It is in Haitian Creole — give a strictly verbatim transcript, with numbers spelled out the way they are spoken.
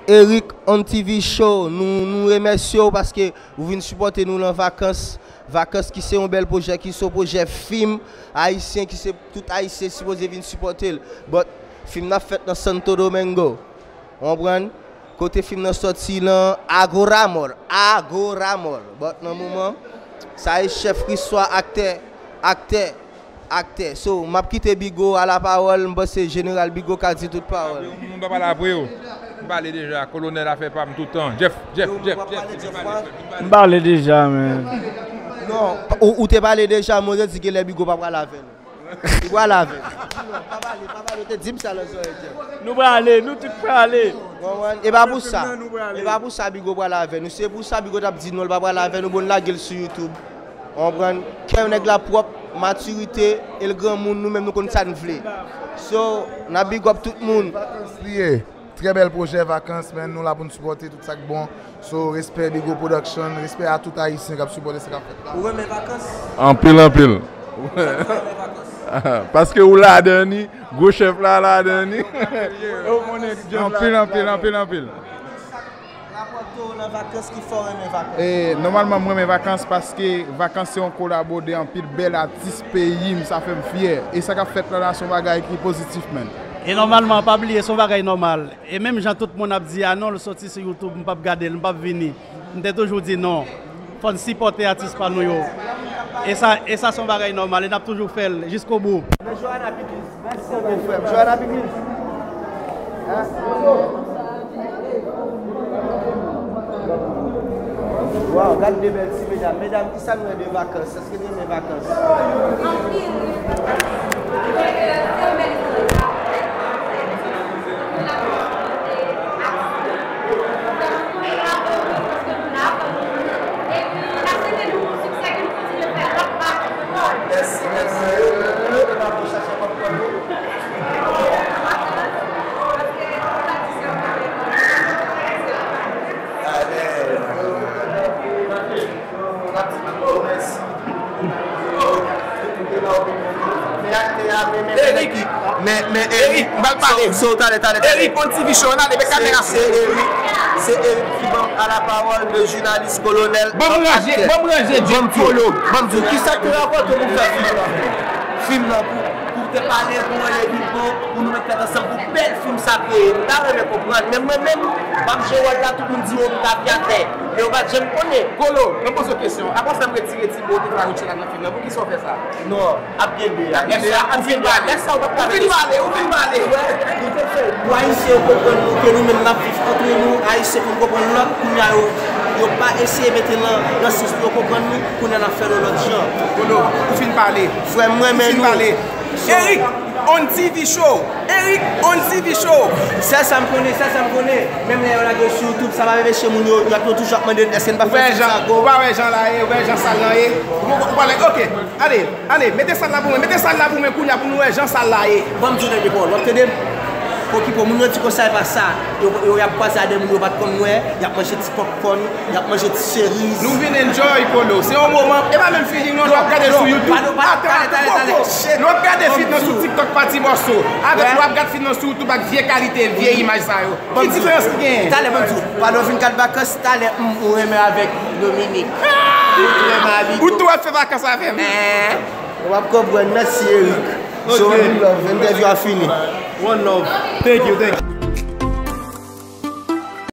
Eric on T V Show, nou, nou remèsye w paske ou vin sipòte nou nan vakans. Vakans ki se yon bèl pwojè, ki se yon pwojè fim ayisyen, ki se tout Ayisyen sipoze vin sipòte l. But, fim nan ap fèt nan Santo Domingo. Ou konprann? Kote fim nan sòti nan Agoramor. Agoramor. But nan moman, sa e chèf Kriswa, aktè, aktè, aktè. So, m ap kite Bigo a la pawòl, m panse Jeneral Bigo ka di tout pawòl. Yon moun pa pale apre yo. M pale deja, kolonèl afè pa m tout tan. Jeff, Jeff, Jeff, Jeff, Jeff, pale. M pale deja, men. Non, ou, ou te pale deja, men ou te di genlè Bigo pa pral avè nou. Li pral avè n. Non, pa pale, pa pale, ou te di m sa nan zòrèy, Jeff. Nou prale, nou tout prale. Konprann? E pa pou sa. E pa pou sa Bigo pral avè nou. Se pou sa Bigo t ap di non, l pa pral avè nou, bon, n lage l sou YouTube. Ou konprann? Kè nèg la pwòp, matirite, e l granmoun, nou menm nou konn sa n vle. So, n ap big up tout moun. Vakans li ye. Trè bèl pwojè vakans, men nou la pou n sipòte tout sa k bon. So, respè Bigo Production, respè a tout Ayisyen k ap sipòte sa k ap fèt la. Ou renmen vakans? Anpil, anpil. Ou renmen vakans? Paske ou ladan ni, gwo chèf la ladan ni. Ou konnen Jeff la. Anpil, anpil, anpil, anpil. Rapòte w nan vakans ki fè w renmen vakans. E, nòmalman, mwen renmen vakans paske vakans se yon kolabo de anpil bèl atis peyi m, sa fè m fyè. E sa k ap fèt la, la se yon bagay ki pozitif, man. E nòmalman, pa bliye, se yon bagay nòmal. E menm jan tout moun ap di, "A non, l soti sou YouTube, m p ap gade l, m p ap vini." M te toujou di, "Non, fò n sipòte atis pa nou yo." E sa, e sa se yon bagay nòmal, e n ap toujou fè l jiskobou. Men Johanna Pickens, mèsi anpil, frè m. Johanna Pickens. Hein? Waw, gad de bèl ti medam. Medam, kisa nou wè de vakans? Èske n renmen vakans? Anpil, wi. Anpil, wi. Paske se yon bèl zòn. Mèsi, mèsi. Eric, men, men Eric, m pral pale. So, so, talè, talè, talè. Eric on T V Show, n ale, men kamera. Se, se Eric, se Eric ki ban m a la pawòl de jounalis kolonèl. Ban m ranje, ban m ranje Jim Polo. Ban m di w, kisa k te rapòte w pou fè fim nan? Fim nan pou, pou w te pale pou mwen de Big Bo, pou nou met tèt ansanm pou bèl fim sa kreye. M ta renmen konprann, men mwen menm, m ap jwe wòl la, tout moun di, "O, m t avyatè." Men yo pa t janm konnen. Kolo, mwen poze w kesyon. Apre sa, m retire ti mo de Farouche la nan fim nan. Poukisa w fè sa? Non, ap gen de a. Lè sa, ou fin pale. Lè sa, ou p ap pale. Ou fin pale, ou fin pale. Pou Ayisyen yo konprann nou ke nou menm n ap viv antre nou, Ayisyen pou n konprann lòt, kounye a yo, yo pa eseye mete nan, nan sans pou yo konprann nou, kounye a n ap fè l yon lòt jan. Kolo, ou fin pale. Frè m, mwen renmen nou. Ou fin pale. Eric on T V Show. Eric on T V Show. Sèl sa m konnen, sèl sa m konnen. Menm lè yo lage yo sou YouTube, sa pa anpeche moun yo, y ap yo toujou ap mande n, èske n pa fè fim sa ankò? Ou pa wè jan l la ye, ou wè jan sal la ye. Ou, ou, ou pa wè, ok, ale, ale, mete sal la pou mwen, mete sal la pou mwen kounye a pou nou wè jan sal la ye. Ban m di w dènye pawòl, w ap tande m? Okipe w, moun yo di konsa e pa sa. Yo, yo, y ap kwaze a de moun yo pa t konn wè, y ap manje ti popcorn, y ap manje ti cheriz. Nou vin enjoy, Kolo. Se yon moman, e pa menm feeling non, lè w ap gade l sou YouTube. Atan, atan, poko. Lè w ap gade fim nan sou TikTok, pa ti mòso. Avèk lè w ap gade fim nan sou YouTube ak vye kalite, vye imaj sa yo. Ki diferans ki genyen? Talè, ban m di w, pandan w vin gad vakans, talè, m, ou renmen avèk Dominique. Ou renmen avèk. Ou tou ap fè vakans avè m. Ou ap konprann. Mèsi, Eric. So, one love, entèvyou a fini. One love. Thank you, thank you.